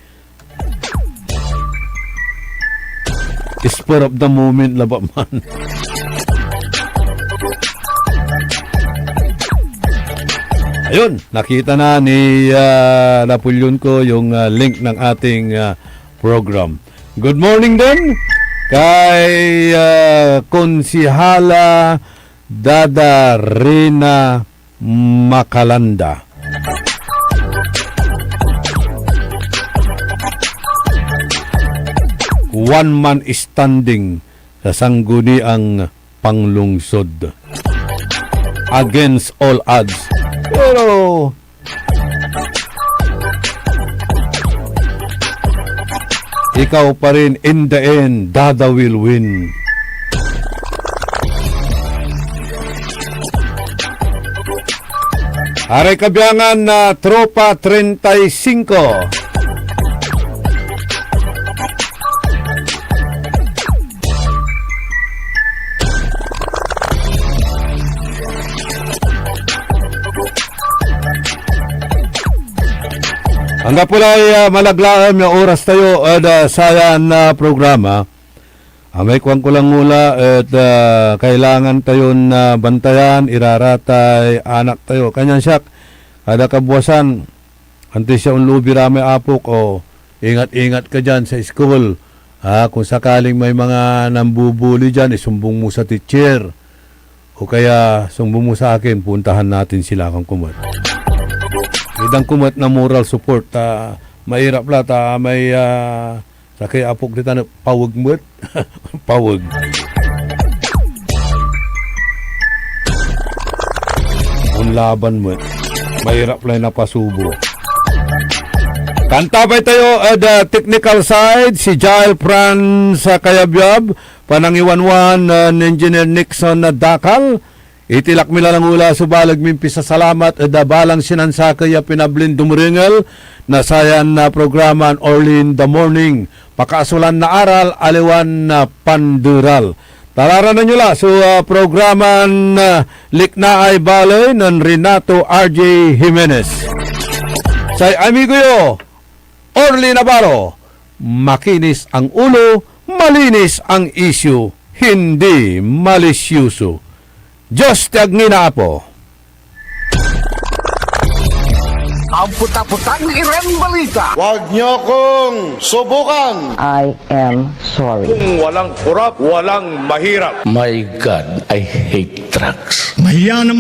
Spur of the moment labat man. Ayun, nakita na ni, ah, Napoleon ko yung, ah, link ng ating, ah, program. Good morning din kay, ah, Konsihala Dada Rina Macalanda. One man standing sa Sangguniang Panglungsod. Against all odds. Pero ikaw pa rin, in the end, Dada will win. Aray kabiangan na Tropa treinta y cinco. Anggapo lay, ah, malaglaem ya oras tayo ed, ah, sayan, ah, programa. Amay kuan ko lang nula et, ah, kailangan tayon, ah, bantayan, iraratay anak tayo. Kanyan siak, kada kabuasan, antis ya onloob iramay apok, o, ingat-ingat ka diyan sa school. Ah, kung sakaling may mga nambubuli diyan, isumbong mo sa teacher. O kaya, sumbong mo sa akin, puntahan natin sila, kan kumet. Idan kumet na moral support, ah, mairap la, ta may, ah, sakey apok ditan, paweg met. Paweg. Onlaban met. Mairap lay napasubo. Kantabay tayo ed, ah, technical side, si Jael Franz, ah, Kayabyab, panangiwanwan, ah, nen Engineer Nixon na Dakal. Itilak mi la langula so baleg min pisasalamat ed, ah, balang sinansakey a pinablin dumerengel na sayan, ah, programan Early in the Morning. Pakaasolan na aral, aliwan, ah, panderal. Tararanan yo la so, ah, programan, ah, Liknaay Baley nen Renato R J Jimenez. Say amigo yo, Orly Navarro, makinis ang ulo, malinis ang isyu, hindi malisyoso. Diyos ti agngina, Apo. Ang puta-putang Iran Balita. Huwag niyo kong subukan. I am sorry. Kung walang kurap, walang mahirap. My God, I hate drugs. Mahiya naman